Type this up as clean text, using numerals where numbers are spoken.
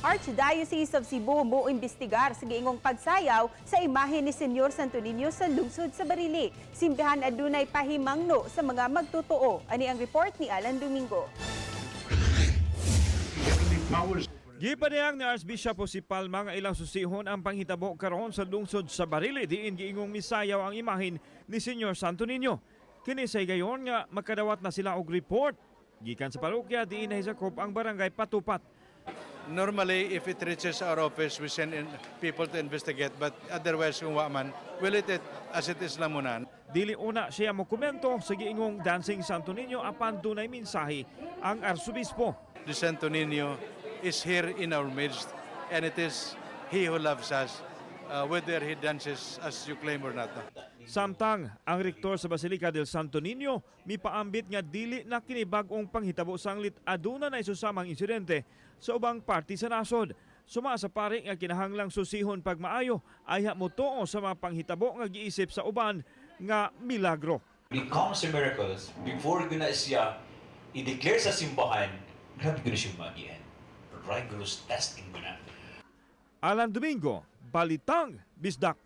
Archdiocese of Cebu mo imbestigar sa giingong pagsayaw sa imahe ni Senyor Santo Niño sa lungsod sa Barili. Simbahan adunay pahimangno sa mga magtotoo. Ani ang report ni Alan Domingo. Gipadayag ni Archbishop Jose Palma nga ilang susihon ang panghitabo karon sa lungsod sa Barili diin giingong misayaw ang imahin ni Senyor Santo Niño. Kini sa higayon nga makadawat na sila og report gikan sa parokya diin nahisakop ang barangay Patupat. Normally, if it reaches our office, we send in people to investigate. But otherwise, kung wa man, we'll let it as it is lang muna. Dili una siya mo komento sa giingong Dancing Santo Niño, apan dunay mensahe ang arsobispo. The Santo Niño is here in our midst, and it is He who loves us, whether He dances as you claim or not. Samtang ang rektor sa Basilica del Santo Niño mipaambit nga dili na kini bag-ong panghitabo, sanglit aduna na isusamang insidente sa ubang parte sa nasod. Suma sa pari nga kinahanglang susihon pagmaayo ayha motuo sa mga panghitabo nga giisip sa uban nga milagro. When it comes to miracles, before guna siya i-declare sa simbahan, grabe guna siya magian. Rigorous testing guna. Alan Domingo, Balitang Bisdak.